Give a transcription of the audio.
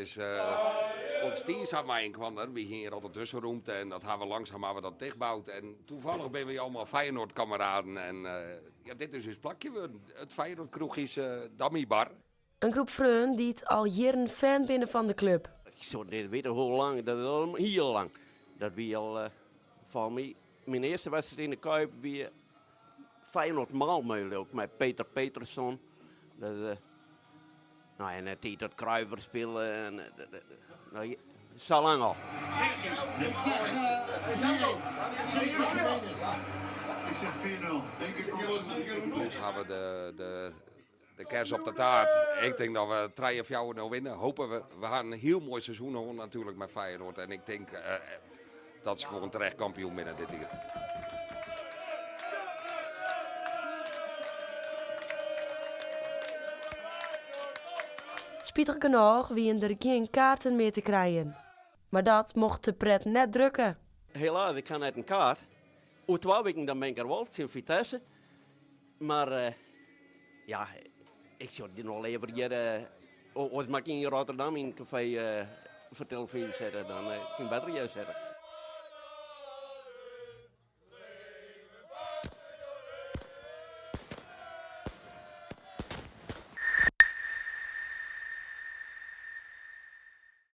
is ûntstien sa mei inoar. Wy hiene hjir altyd tuskenrûmte en dat hawwe we langsaam hawwe we dat tichtboud. En toevallig binne wy allemaal Feyenoord-kameraden en ja, dit is ús plakje wurden. It Feyenoord kroechjes Dammybar. In groep freonen dy't al jierren fan binne fan de klup. Ik soe net witte hoe lang, dat is al hiel lang. Dat wie al foar my, myn earste wedstriid yn de Kuip wie Feyenoord Malmö leau ik, mei Peter Petersson. Dat, nou en de tiid dat Cruijff der spile en nou, sa lang al. Ik zeg 4-1. Twee keer Jiménez. Ik zeg 4-0. Eén keer Kop. Goed hawwe de, de, de kers op de taart. Ik tink dat we 3 4-0 winne. Hopen we. We ha in hiel moai seizoen hân natuerlik mei Feyenoord. En ik tink dat se gewoan terecht kampioen binne dit jier. Spitich genôch wiene der gjin kaarten mear te krijen. Mar dat mocht de pret net drukke. Helaas, ik ha net in kaart. Oer twa wiken dan bin ik der wol tsjin Vitesse. Mar ja, ik sjoch dy noch leaver hjir. Oars moat ik yn Rotterdam yn in kafee foar telefyzje sitte, dan kin ik better hjir sitte.